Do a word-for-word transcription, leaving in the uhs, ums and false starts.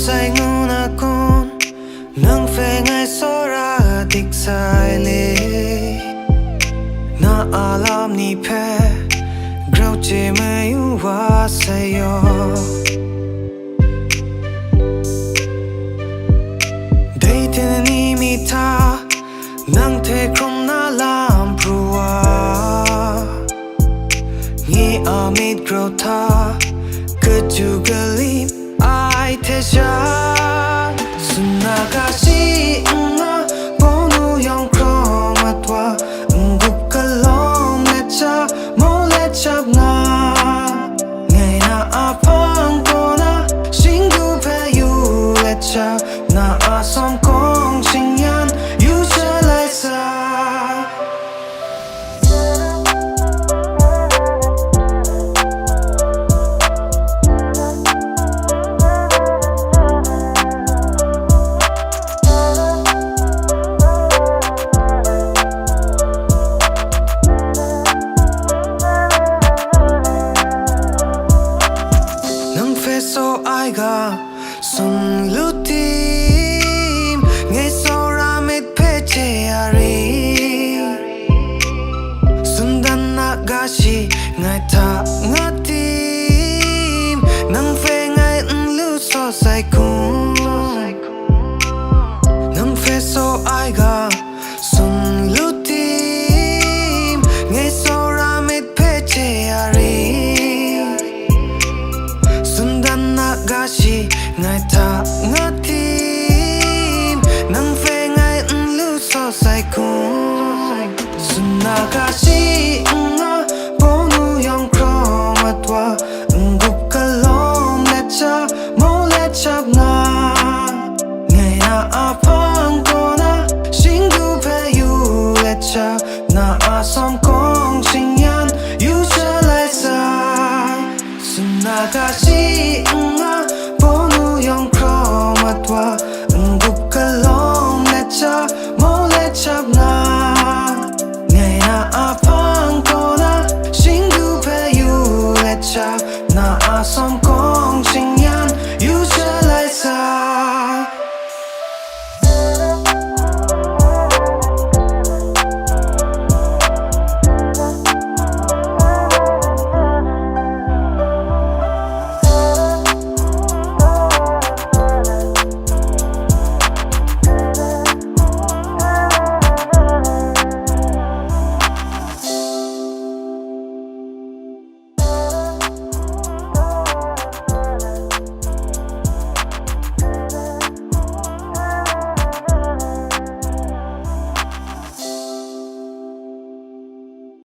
Sai ngu na kun, nang hpe ngai tsawra dik sai le. Na a lam ni hpe grau chye mayu wa sai yaw. Dai hte ni mi hta nang hte hkrum na lam pru wa, nye a myit grau hta kaju kalim ai hte sha, tsun na ga shi